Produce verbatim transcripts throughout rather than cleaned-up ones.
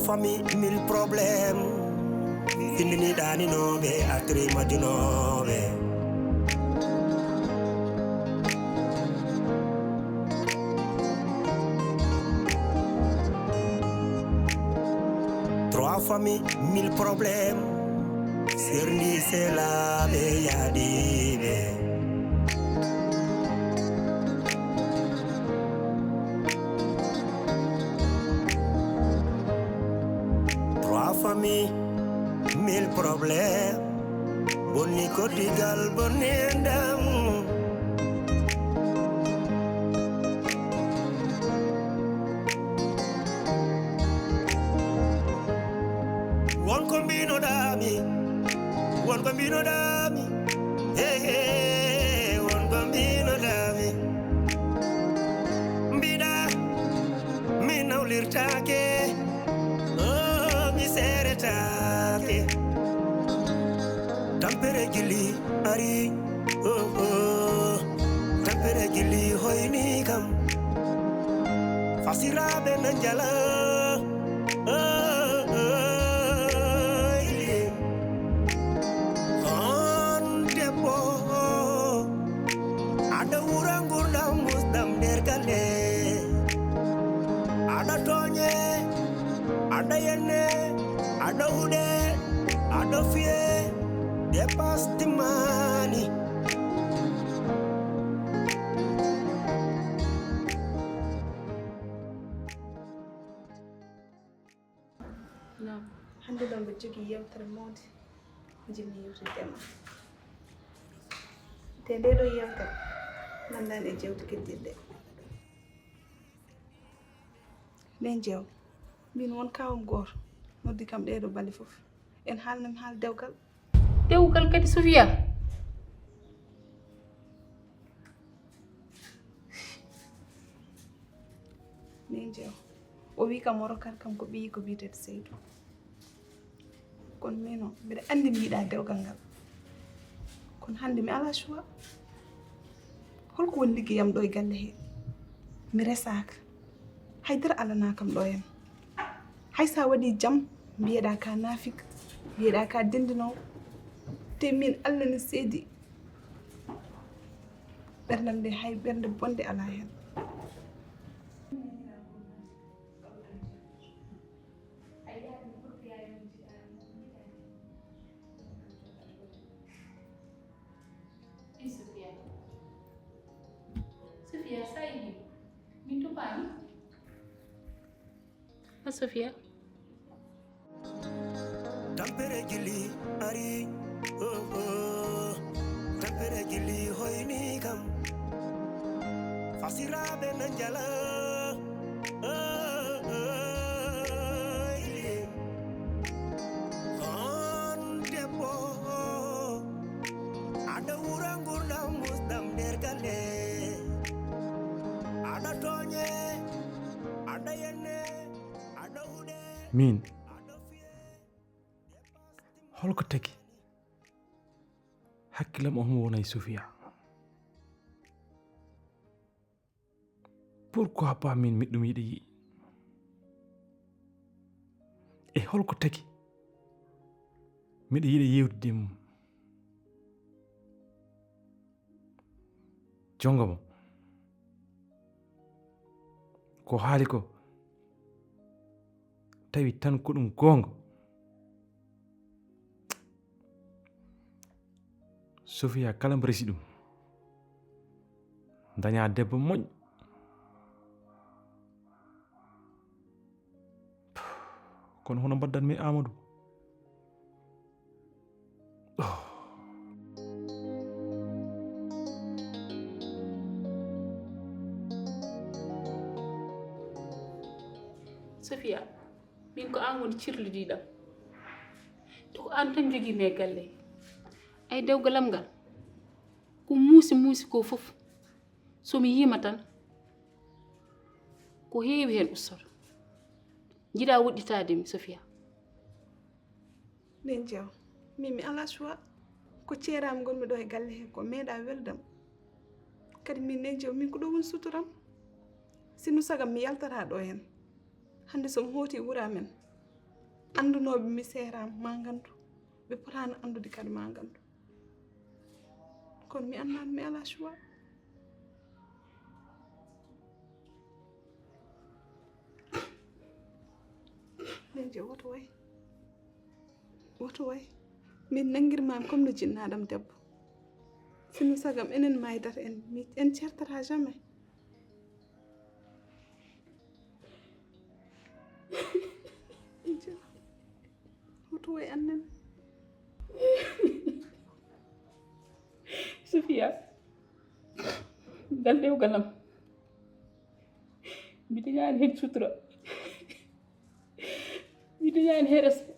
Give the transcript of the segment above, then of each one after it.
Famille mille problèmes. Findini ɗaninooɓe, atri majjunooɓe. Trois familles, mille problèmes. Serndi selaaɓe yaadiiɓe. Trois familles, mille problèmes. Bonni koddigal, bonni enɗam. Won ko mbinoɗaami, won ko mbinoɗaami, hey, hey, won ko mbinoɗaami. Mbiɗa mi nawlirtaake, oh, mi seeretaake. Tampere jilli ari, oh, oh. Tampere jilli hoyni kam. Fasiraaɓe na njala, oh, oh, oh. On debbo, aɗa wura ngurdam musɗam nder galle. Aɗa tooñe, aɗa yenne, aɗa huɗe, aɗa fiye, dépasse timmaani. Naam. Hannde noon mbiɗa jogii yewtere mawnde, njiɗmi yewtidde e ma. Te ndee ɗoo yewtere nanndaani e jewte keddiiɗe ɗe. Neen Jeew, miin won kaawam gooto noddi kam ɗee ɗoo balɗe fof. En haalnam haala dewgal. Dewgal kadi, Sofiya? Neen Jeew, o wii kam o rokkat kam ko ɓiyiiko biyeteeɗo Seydou. Kono miin o, mbiɗa anndi mi yiɗaa dewgal ngal. Kono hannde mi alaa choix. Holko woni liggeyam ɗo e galle he? Mi resaaka. Hay dara alanaa kam ɗo henna. Hay so a waɗii jam, mbiyeɗaa ka naafik, mbiyeɗaa ka denndinoowo. Te miin, Allah ne seedi, ɓerndam nde hay ɓernde bonnde alaa heen. Ey, Sofiya. Sofiya, sa yiɗi mi tupaani? A Sofiya. Tampere jilli ari, oh, oh. Tampere jilli hoyni kam. Fasiraaɓe na njala, oh, oh, oh. On debbo, aɗa wura ngurdam musɗam nder galle. Aɗa tooñe, aɗa yenne, aɗa huɗe. Miin, holko tagi hakkilam o homo wona e Sofiya? Pourquoi pas miin miɗum yiɗa yi'i? E holko tagi miɗa yiɗa yewtidde e mum? Jongoma, ko haali ko tawi tan ko ɗum goonga. Sofiya kala mbo resi ɗum, daña debbo moƴƴo. Kono hono mbaddanmi Amadou? Oh. Sofiya, min ko aan woni cirlidiiɗam. To ko aan tan jogiimi e galle. Ay dewgal am ngal, ko muusi muusi ko fof, so mi yiima tan, ko heewi heen ustoto. Njiɗa woɗɗitaade mi, Sofiya? Neen Jeew, min mi alaa choix. Ko ceeraam ngonmi ɗo e galle he ko meeɗa weldam. Kadi min Neen Jeew, min ko ɗo woni suturam. Sinno sagam mi yaltata ɗo heen. Hannde so mi hooti wuro amen, Anndunooɓe mi seeraama, maa nganndu. Ɓe potaano anndude kadi, maa nganndu. Kono mi anndaano, mi alaa choix. Neejo, woto way. Woto way. Min nanngirmaami comme no jinnaaɗam debbo. Sinno sagam enen maaydata en, mi, en ceertata jamais. Neejo, woto way annen. Sofia, ngal dewgal am, mi dañaani heen sutura, mi dañaani heen respect,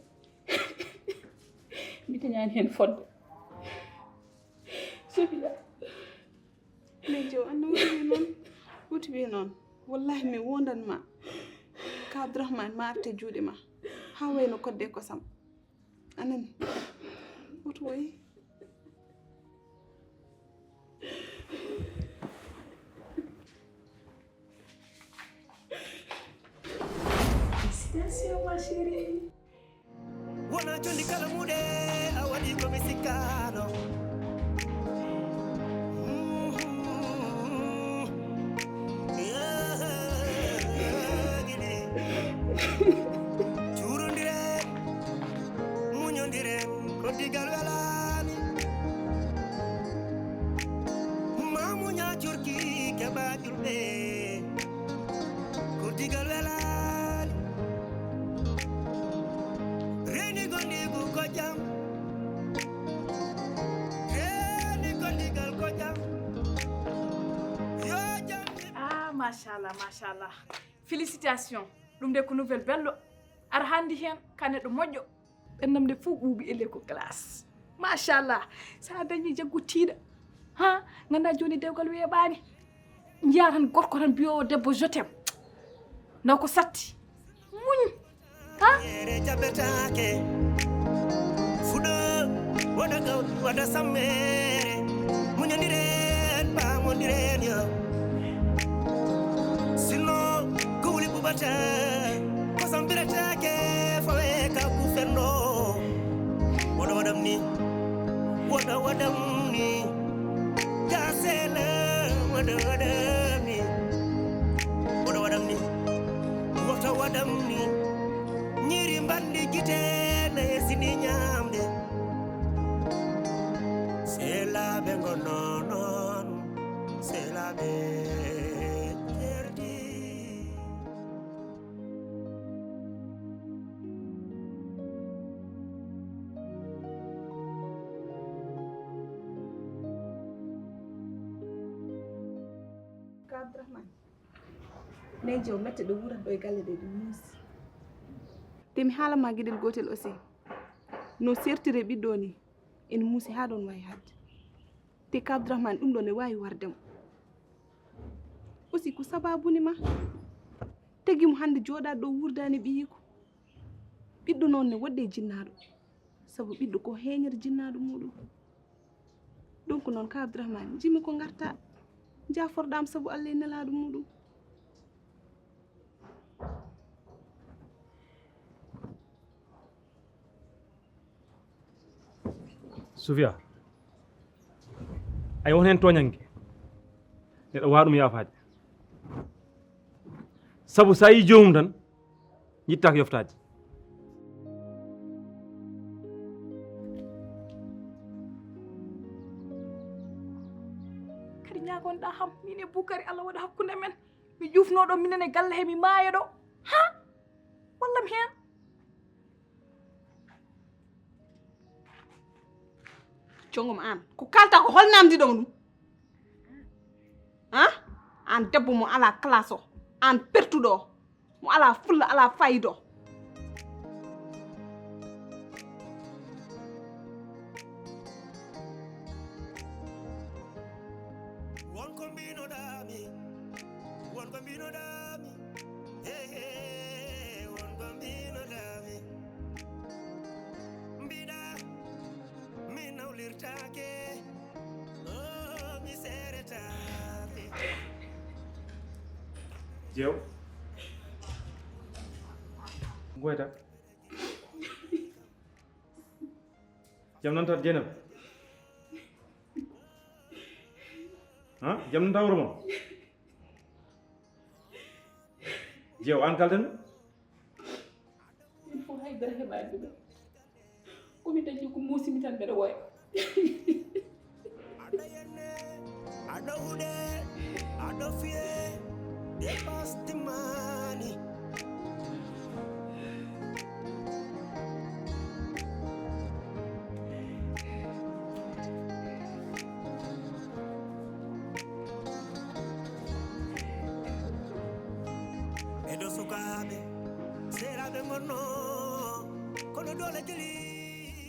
mi dañaani heen fodde. Sofia. Neejo, anno woto wi noon, woto wi noon. Wallahi mi wondan ma. Ka Abdourahmane ma arte juuɗe ma. Haa wayno kodde kosam. A nani? Woto wayi. Félicitations, ma chérie. Wona jondi kala muɗe a waɗi ko mi sikkano. Cuurondiren, muñondiren, ko digal welani. Ma muña curki keɓa julɓe, ko digal welani. Reni gondigu ko jam, reni gondigal ko jam. Yo jam. Ah, machallah, machallah. Félicitations. Ɗum de ko nouvelle bello. Ar handi heen ka neɗɗo moƴƴo. Ɓenndam nde fof ɓuuɓi e leko glace. Machallah. Sa dañi jaggu tiiɗa. Ha? Ngannda jooni dewgal weeɓaani. Njiya tan gorko tan mbiyowo debbo je t'aime. Naw ko satti. Muñ. Ha? Yere jaɓetaake. Fuɗo, waɗa gawri, waɗa sammere. Muñondiren, paamondiren yo. Sinno, ko wuli buɓata. Ko sambiretaake, fawe ka ku fenno. Waɗa waɗam ni. Waɗa waɗam ni. Jasela, waɗa waɗam ni. Waɗa waɗam ni. Wota waɗam ni. Ñiiri mbanndi gite ne sini ñaamde. Selaaɓe ngonno noon, selaaɓe ceerti. Ka Abdourahmane. Neejo, mette ɗo wuurat ɗo e galle ɗe, ɗum muusi. Te mi haala ma geɗel gootel aussi. No sertire ɓiɗɗo ni, ene muusi haa ɗoon waawi haɗde. Te Ka Abdourahmane ɗum ɗo ne waawi warde mo. Aussi ko sababu ni ma. Tagi mo hannde jooɗaade ɗo wuurdaani ɓiyiiko. Ɓiɗɗo noon ne woɗɗe e jinnaaɗo. Sabu ɓiɗɗo ko heeñere jinnaaɗo muuɗum. Donc noon Ka Abdourahmane, njimi ko ngarta. Jaaforɗaam sabu Allah e nelaaɗo muuɗum. Sofia, ay won heen tooñannge. Neɗɗo waawa ɗum yaafaade. Sabu so a yii joomum tan, yittaaka yoftaade. Kadi ñaagonɗaa ham, min e Bukari, Allah waɗa hakkunde men. Mi ƴuufnoo ɗo minen e galle he, mi maaya ɗo. Ha? Wallam heen. Jongom aan, ko kalta ko hol namdi ɗo ɗum? Ha? Aan debbo mo alaa classe o, aan pertuɗo o, mo alaa fulla, alaa fayida o. Won ko mbinoɗaa mi, won ko mbinoɗaa mi, he, he, won ko mbinoɗaa mi. Mbiɗa, mi nawlirtaake, o, mi seeretaake. Jeew. Ngoyta. Jam nan tan, Jeynaba? Ha? Jam nan tan, wuro mon? Jeew, an kalden? Min fof haydara heɓaani ɗum. Ko mi dañi ko muusi mi tan mbeɗa woya. Aɗa yenne, aɗa huɗe, aɗa fiye, dépense timmani. Ɓeɗo sukaaɓe, seeraaɓe ngonno, kono doole jeli.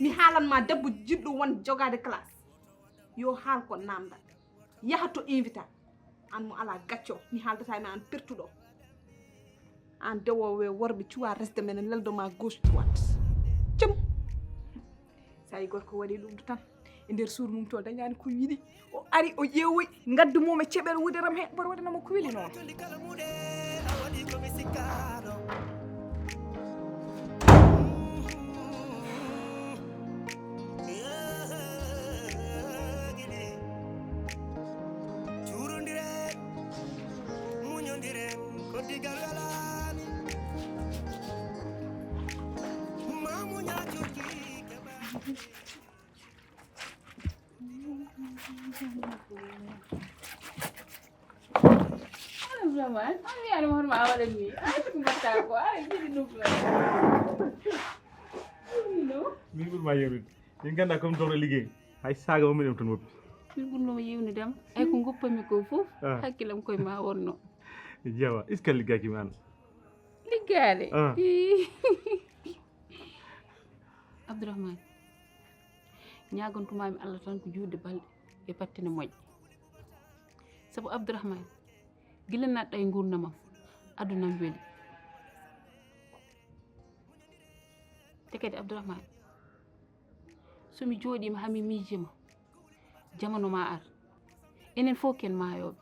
Mi haalan ma debbo jiɗɗo won jogaade classe. Yo haal ko namda. Yaha to invita. An mo ala gacco, mi haaldata e ma an pertuɗo. An dewoowo e worɓe cuwa resde men e leldo ma gauche droite. Cem. Sa yi gorko waɗi ɗum tan. E nder suudu mum to dañani ko yiɗi. O ari o ƴeewoy ngaddu mum e ceɓel wuderam he mboɗo waɗanamo ko weli noon. Cuurondiren, muñondiren, ko digal welaani. Ma muña jokki keɓa. Aɗa vraiment, a wiyaani mo hono ma a waɗat ni. Ay, ko mbaɗta ko, ay, jiɗi ɗum ɗo. Min ɓurma yewnude. Min ngannda comme dowɗo liggey. Hay saaga o miɗen toon woppi. Min ɓurnoo yewnude am. Ay ko ngoppami ko fof, ah, hakkillam koye ma wonno. Jeewa, est-ce que liggaaki mi an? Liggaade? Ah. Ii. Abdourahmane, ñaagontumaami Allah tan ko juutde balɗe e battane moƴƴe. Sabu Abdourahmane, gila naatɗa e nguurndamam, adunam weli. Te kadi Abdourahmane, so mi jooɗiima haa mi miijima, jamanu ma ar. Enen fof ken maayooɓe.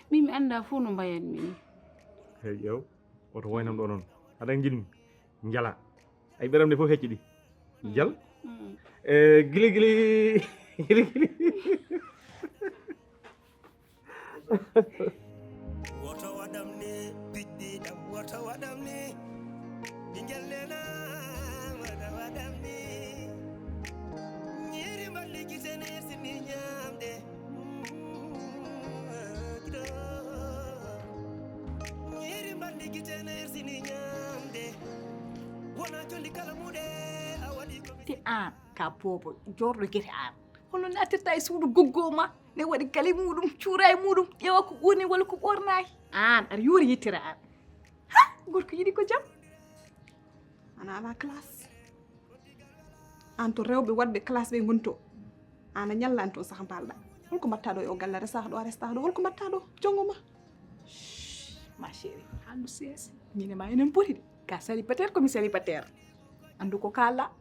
Min mi annda fof no mbayatmi ni. Hey, ƴeew, oto woynam ɗo noon. Aɗa njiɗmi? Njala. Ay, ɓeram nde fof hecci ɗi. Jal. Mm. E, gili, gili, gili, gili. Woto waɗam ni, piɗɗi ɗam, woto waɗam ni. Ɓinngel nena, woto waɗam ni. Ñiiri mballi gite ne sini ñaamde. Ñiiri mballi gite ne sini ñaamde. Wona jolli kala muɗe, a waɗi ko mi te aan, ka boobo, joorɗo gite aan. Hono ne attirta e suudu goggo ma, ne waɗi kali muɗum, cuura e muɗum, ƴeewa ko ɓorni walla ko ɓornaaki. Aan, aɗa yoori yettere aan. Ha, gorko yiɗi ko jam. Ana ala classe. Aan to rewɓe waɗɓe classe ɓe ngoni to. Aan a ñallaani toon saka mbaalɗa. Holko mbaɗta ɗo e o galle, a resaaka ɗo, a restaaka ɗo, holko mbaɗta ɗo? Jonngo ma. Shh, ma chérie, haaldu sees. Min e ma enen poti de. Ka célibataire, ko mi célibataire. Anndu ko kaala.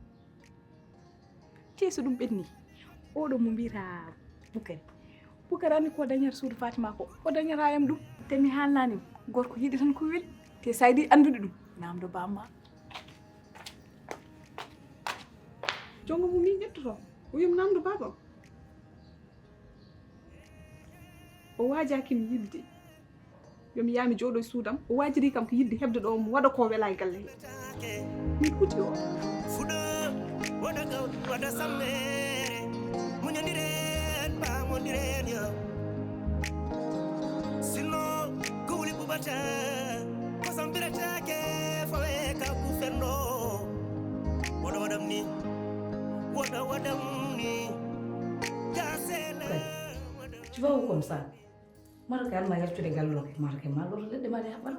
Te so ɗum ɓenni, oɗo mo mbiyata Bukari. Bukari anndi ko dañata suudu Fatima ko, o dañata yam ɗum. Te mi haalnaani mo, gorko yiɗi tan ko weli. Te sa yiɗi anndude ɗum, naamndo bamma. Jonngo mo min ƴettoto, o wiya mi naamndo baabam. O waajaaki mi yiɗde. Yo mi yaha mi jooɗo e suudam. O waajiri kam ko yiɗde heɓde ɗo mo waɗa ko welaa e galle he. Min huti o. Fuɗo, waɗa gaw, waɗa sammere. Muñondiren, paamondiren yo. Sinno, ko wuli ɓuɓata, kosam birataake, fawe ka kuferno. Woɗa waɗam ni, woɗa waɗam ni. Gasela, woɗa. Tu vas où comme ça? Mata kay alma yaltude galle o, mata kay ma lorto leɗɗe ma ɗe haɓɓan.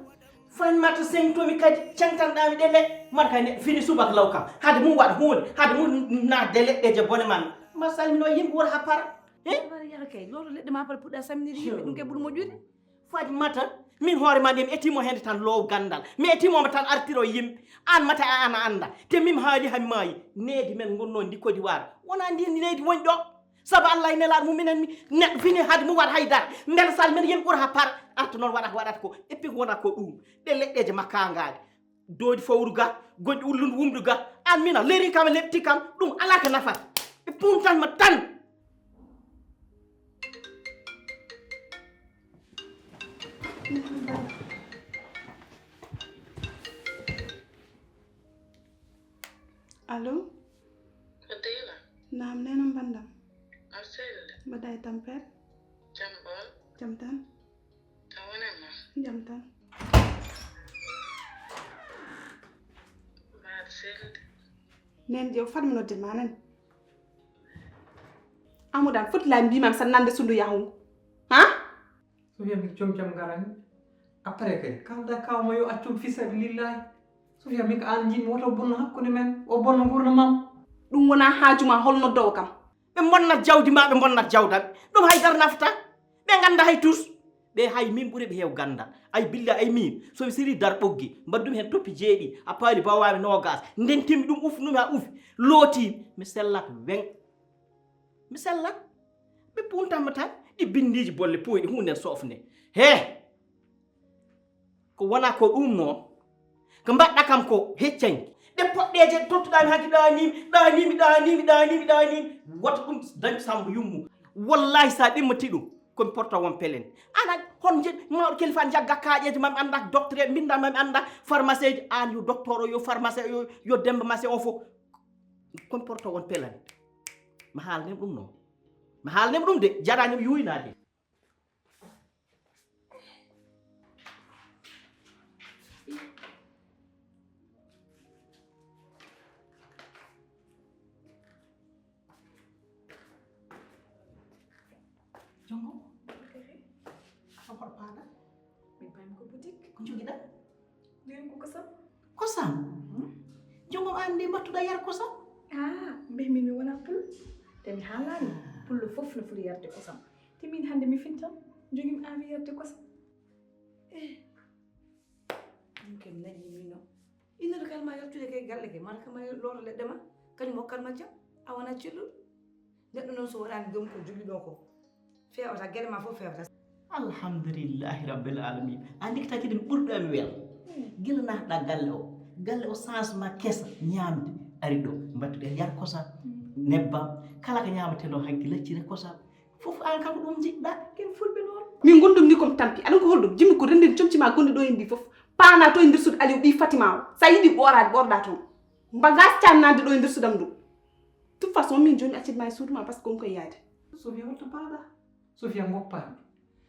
Fan mata sengtomi kadi, cantanɗami ɗe le, mata kay neɗɗo fini subaka law kam. Hade mum waɗa huunde, hade mum naatde leɗɗeje bone man. Ma salmino yimɓe wota ha para. He? Mata yara kay, lorto leɗɗe ma pala puɗɗa samnide yimɓe, ɗum kay ɓuri moƴƴude. Fat mata, min hoore ma nde mi etimo hende tan loow gandal. Mi etimo mo tan artiro yimɓe. An mata a ana anda. Te min haali han maayi. Needi men ngonno ndi Côte d'Ivoire. Wona ndi needi woni ɗo. Sabu Allah e nelaaɗo mum, minen mi neɗɗo fini hade mum waɗa haydara. Mbela sal men yen ɓura ha par arta noon waɗata ko waɗata ko. Eppi ko wona ko ɗum. Ɗe leɗɗeje makka ngaali. Doodi fowru ga, goɗɗi ulludu wumdu ga. An mina leri kam, lepti kam, ɗum alaa ko nafata. Eppi Puntan ma tan. Allo? Ko Dela? Naam, neene mbanndam. Aɗa selli? Mbaɗɗa e tampere? Jam ɓoolo? Jam tan. Jam wonat ma? Jam tan. Mbaɗa selli? Neen, yo fat mi nodde ma nani. Amudan foti laa mbiimam sa nande sundo yahungo. Ha? Sofiya, mi com jam garani. Après kadi, kalda kawma yo accum fi sabilillahi. Sofiya, min ko an jiɗmi, woto bonno hakkunde men, o bonno gurdam am. Ɗum wona haaju ma, hol noddowo kam? Ɓe mbonnat jawdi ma, ɓe mbonnat jawdam. Ɗum hay dara nafata. Ɓe ngannda hay tus. Ɓe hay min ɓuri ɓe heew ganndal. Ay billa ay min, so mi siri dar ɓoggi, mbaɗdumi heen toppi jeeɗi, a paali bawami noogas, ndentimi ɗum, ufnumi haa ufi, looti, mi sellat weŋ. Mi sellat. Ɓe puntanma tan, ɗi binndiiji bolle pooyɗi, huunden sofne. He! Ko wona ko ɗum noon. Ko mbaɗɗa kam ko heccanki. Ɗe poɗɗeeje tottuɗaami hakke ɗaaniimi, ɗaaniimi, ɗaaniimi, ɗaaniimi, ɗaaniimi. Wota ɗum dañ Sammba yummu. Wallahi, so a ɗimmati ɗum, ko mi porta won pelen. Ana hon je-, mawɗo kelifa njagga kaaƴeeje ma mi annda, docteur mbinda ma mi annda, pharmacien ji, aan yo docteur o, yo pharmacien o, yo, yo Demba Mase o fof. Ko mi porta won pelen. Mi haalnima ɗum noon. Mi haalnima ɗum de, jaraani mi yuuynaade. Jongo? Aɗa hoɗo paada? Min paami ko boutique. Ko njogiɗa? Min ko kosam. Kosam? Jongo, an nde mbattuɗa yar kosam? Ah, mbeh min mi wona pul. Te mi haalani. Pullo fof no foti yarde kosam. Te min hannde mi fintan. Jogimi envie yarde kosam. Eh. Min kay mi naƴi min o. Innde kalma yaltude kay galle ke, mata kama loota leɗɗe ma, kañum hokkat ma jam, a wona celluɗo. Neɗɗo noon so waɗaani joom ko jogiɗo ko, feewata, geɗe ma fof feewata. Alhamdulillahi rabbil alamin. Anndi ko taki ɗum ɓurɗo mi wel. Gila naatɗa galle o. Galle o changement kesa ñaamde ari ɗo. Mbattude yar kosam, nebbam, kala ko ñaametee ɗo hanki laccire kosam. Fof aan kam ko ɗum njiɗɗa, ken fulɓe noon. Min gondumi ni ko mi tampi. Aɗa ko holɗum? Jimmi ko renndin comci ma gonɗi ɗo en ndi fof. Paana to e nder suudu Aliou ɓii Fatima o. Sa yiɗi ɓooraade, ɓoorɗa toon. Mba gas cannande ɗo e nder suudu am ndu. Toute façon, min jooni accit ma e suudu ma, parce que ko mi koye yaade. Sofiya, holto paaɗa? Sofiya, ngoppaami.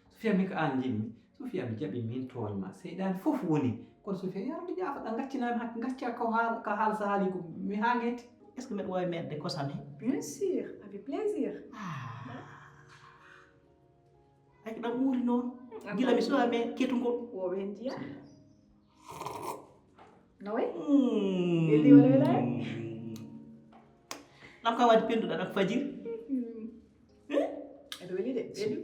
Sofiya, min ko aan njiɗmi. Sofiya, mi jaɓi min tooñ ma. Seyɗaani fof woni. Kono Sofiya, yaa mi jaafoɗa, ngaccinaami hakke, ngacca ko haal-, ka haal so haali ko mi haa ngetti. Est-ce que mbeɗa waawi meeɗde kosam he? Bien sûr, avec plaisir. Ah. Ay ko ɗam uuri noon. Gila mi suwa me ketungol. Wo ɓe njiya. No way? Mm. Weli wala wela? Ɗam ka waɗi penduɗa ɗam fajiri. Mm. Eh? Aɗa weli de, weli.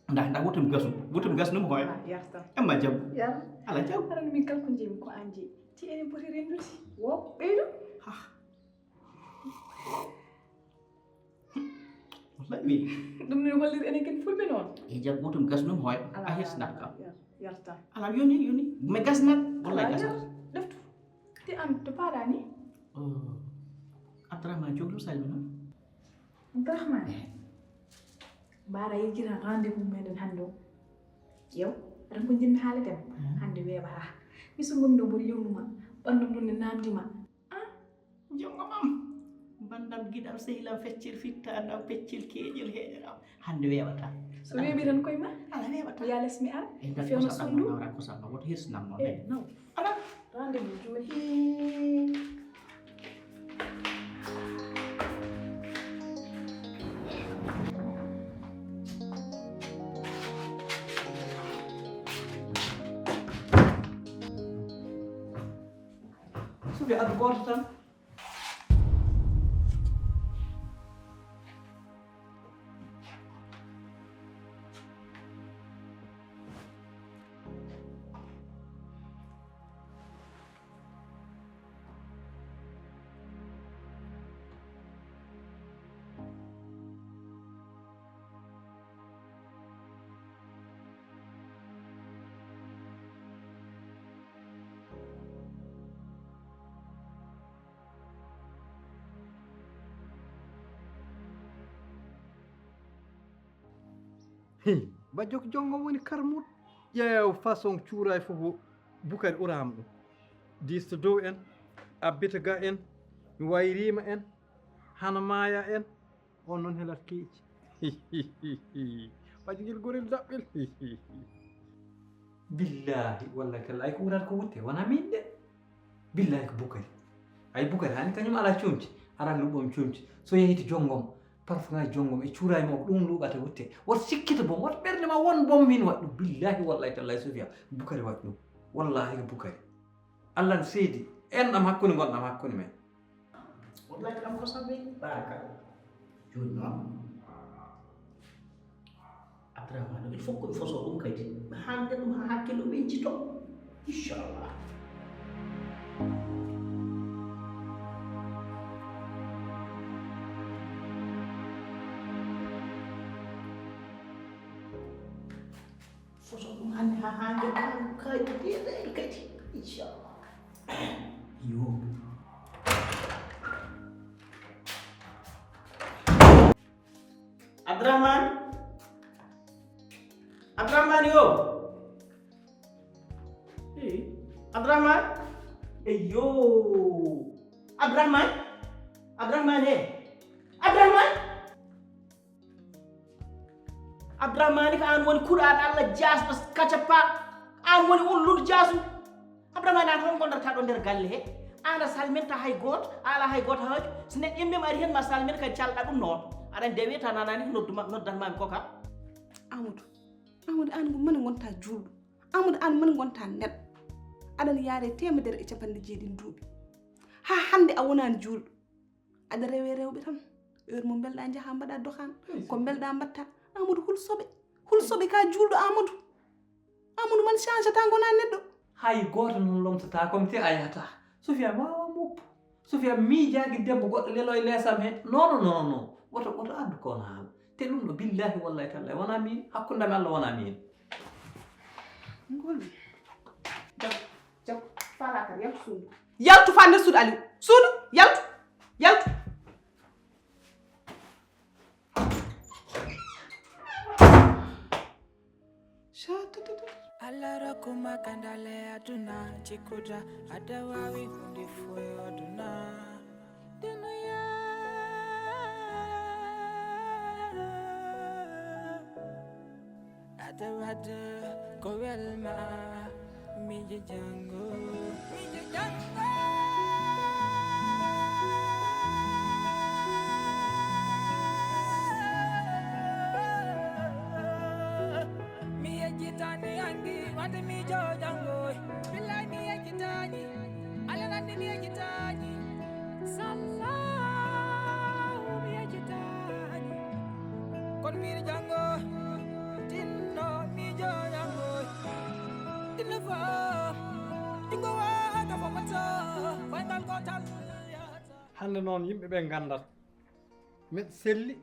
Nda, nda, wotum gasnu, wotum gasnu mo hoya. Ah, yarta. Emma jam. Yar. Ala jam. Aɗa min kala ko njeymi ko an jeyi. Ti enen poti rendude. Wo, ɓeydu. Ha. Wallahi wi. Ɗum ne hollir enen ken fulɓe noon. E jam, wotum gasnu mo hoya. Ala, a hirsnat kam. Yar-, yarta. Ala, yoni, yoni. Me gasnat. Wallahi ala, gasnat. Yar. Ɗeftu. Ti an to paɗa ni? Oh. Abdourahmane, joglu salmina. Abdourahmane, mbaɗa yejjita rendez-vous meɗen hannde o. Yow, aɗa ko jinmi haaleten. Mhm. Hannde weeɓata. Mi so ngomi ɗo mboɗo yewnuma, ɓanndu ndu ne namdi ma. Ah, jongo mam. Banndam, giɗam, sehilam, feccel, fitta, andam, peccel, keeƴel, heeƴanam. Hannde weeɓata. So weeɓi tan koye ma? Ala weeɓata. Ya les mi ar. E ngat fewna kosam ɗam sundu. Nawra kosam ma, woto hirsinam noon. Eh, naw. Ala. Rendez-vous jooni. Suufi addu gooto tan. Bajjo ko jonngo woni karmut. Ƴeew façon cuuraay fof o Bukari ɓuraama ɗum. Diisto dow en, abbita ga en, mi wayriima en, hana maaya en, on noon helat keeci. Bajjo ngel gorel daɓɓel. Billahi wallahi tallahi ko wonata ko wutte wona min de. Billahi ko Bukari. Ay Bukari hani kañum ala comci, ara luɓom comci. So yehi to jonngom, parfum ay jonngom e cuuraay mo ko ɗum luɓata wutte. Wot sikkita bom, wot ɓernde ma won bom min waɗ ɗum. Billahi wallahi tallahi Sofia, Bukari waɗ ɗum. Wallahi ko Bukari. Allah no seedi. En ɗam hakkunde gon ɗam hakkunde men. Wallahi kam ko sabi baraka. Jooni noon Abdourahmane il faut ko mi foso ɗum kadi. Hande ɗum ha hakkillo ɓencito. Inchallah. Foso ɗum hande ha hande ɗum kadi ɗeɗen kadi. Inchallah. Yo. Abdourahmane. Abdourahmane yo. Hey, Abdourahmane. Hey yo. Abdourahmane. Abdourahmane he. Abdourahmane. Abdourahmane ko an woni kuɗaaɗo Allah jaasɗo kacapa. An woni ulluɗo jaasu. Abdourahmane an hon gondata ɗo nder galle he? An a salminta hay gooto, a ala hay gooto haaju. So neɗɗo immima ari hen ma salmin kadi calɗa ɗum noon. Aɗa andi de wiyata nanani ko noddu ma noddan mami ko ka. Amadou, Amadou an ko mani gonta juulɗo. Amadou an mani gonta neɗɗo. Aɗan yaare temedere e capanɗe jeeɗiɗi duuɓi. Ha hande a wonani juulɗo. Aɗa rewe rewɓe tan. Heure mo mbelɗa njaha mbaɗa dokan. Ko mbelɗa mbatta. Amadou hul soɓe. Hul soɓe ka juulɗo Amadou. Amadou man change ta gona neɗɗo. Hay gooto noon lomtata comme te a yahata. Sofia wawa moppu. Sofia miijaaki debbo goɗɗo lelo e leesam he. Non non non non. Woto woto addu ko on haala. Te ɗum ɗo billahi wallahi tallahi wona min hakkundam e Allah wona min. Ngol. Jam jam fala kar yaltu suudu. Yaltu fa nder suudu Aliou. Suudu yaltu. Yaltu. Allah rokku ma gandal e aduna jikkuda ada wawi hunde foyo aduna dunuya ada wada ko welma mijo jango mijo jango mi yejjitani angi wande mijo jango billahi mi yejjitani Allah nandi mi yejjitani sallahu mi yejjitani kon miiri jango tinno miijo jango tinno fo ɗingo waka fo moto koyngal gotal. Hannde noon yimɓe ɓe nganndat meɗe selli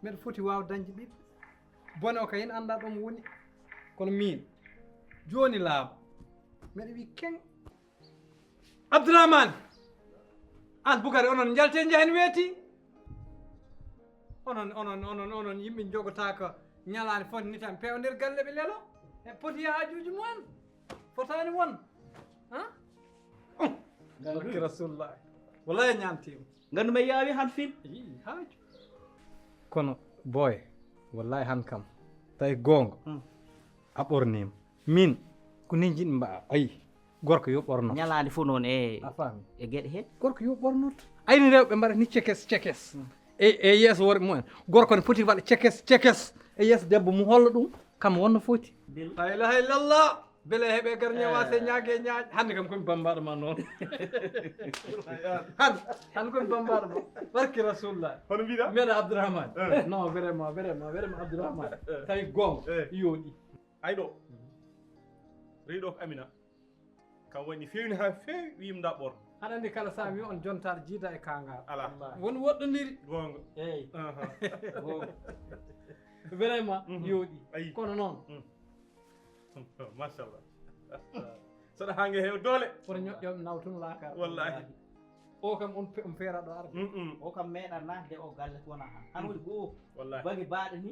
meɗe foti waaw dañde ɓiɓɓe bone o ka hin annda ɗo mo woni kono miin jooni laaɓa meɗe wi keŋ. Abdourahmane an Bukari onon njalte njahen weeti onon onon onon onon yimɓe jogotaka ñalaani foti ni tan peewa nder galle ɓe lelo e poti haajuuji mumen fotaani won barke rasulullah wallahi ñaantiima. Nganndu ma yaawi han fin. Ii, haaju. Kono boy wallahi han kam tawi goonga a ɓorniima min ko ni jiɗmi mbaɗa ayi gorko yo ɓorno ñalaande fof noon e a faami e geɗe he gorko yo ɓornoto ayni rewɓe mbaɗa ni cekes cekes e e yeeso worɓe mumen gorko ne foti waɗa cekes cekes e yeeso debbo mum holla ɗum kam wonno foti la ilaha illallah bele heɓe gar ñawaate ñaage ñaaj hannde kam komi bambaɗo ma noon han han komi bambaɗo ma barki rasulullah hono mbiɗa mbeɗa abdourahmane non vraiment vraiment vraiment abdourahmane tawi goonga yooɗi ay ɗo rewi ɗo ko amina kam waɗi feewni haa feewi wiimi nda ɓor aɗa anndi kala so a wi on jontaɗo jiida e kangal ala won woɗɗondiri goonga eyi goonga vraiment yooɗi ayi kono noon machallah saɗa haa nge heewa doole woto ñoƴƴoɓe nawtun laakara wallahi o kam on on feeraɗo arde o kam meeɗa naatde o galle wona han han woni ko o wallahi bagi baaɗo ni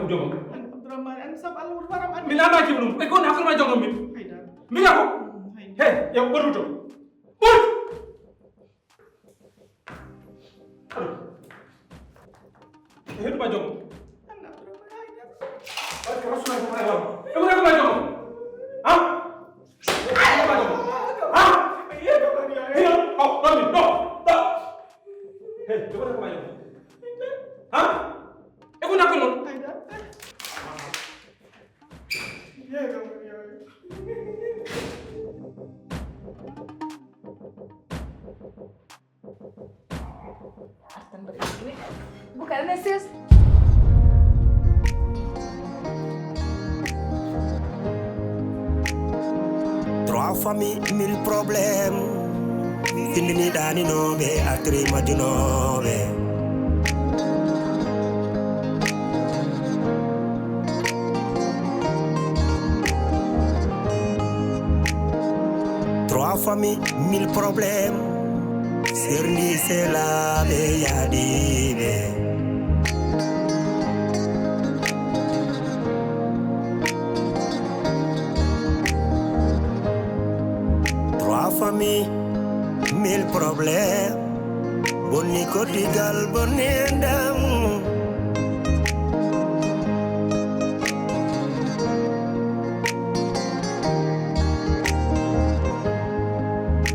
ko joom am. Abdourahmane, an sabu Allah woto waram an. Mi naamaaki ɗum. E ko woni hakkunde ma e joom am min? Haydara. Mbiɗa ko? Haydara. He, yo ɓoru to. Ɓoru! Ado. E heɗu ma joom. Allah, Abdourahmane, Haydara. Barke Rasulullah sallallahu alaihi wasallam. E ko hakkunde ma e joom am? Ha? E ko hakkunde ma e joom am? Ha? Hino? Oh, ɗo mi, ɗo, ɗo. He, e ko hakkunde ma e joom am? Ha? E ko hakkunde mon? Haydara. Bukar na sis. Trois familles, mille problèmes. Findini ɗaninooɓe, artiri majjunooɓe. Trois familles, mille problèmes. Serndi selaaɓe yaadiiɓe. Trois familles, mille problèmes. Bonni koddigal, bonni enɗam.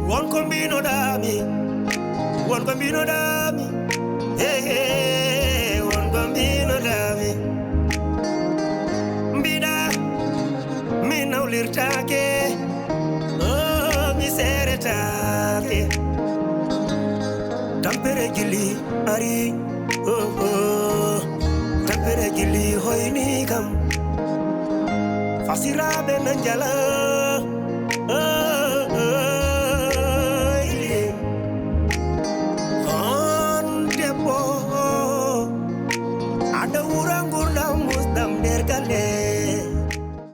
Won ko mbinoɗaami, won ko mbinoɗaami, he, he, won ko mbinoɗaami. Mbiɗa, mi nawlirtaake, oh, mi seeretaake. Tampere gili ari, oh, oh. Tampere gili hoyni kam. Fasiraaɓe na njala, oh,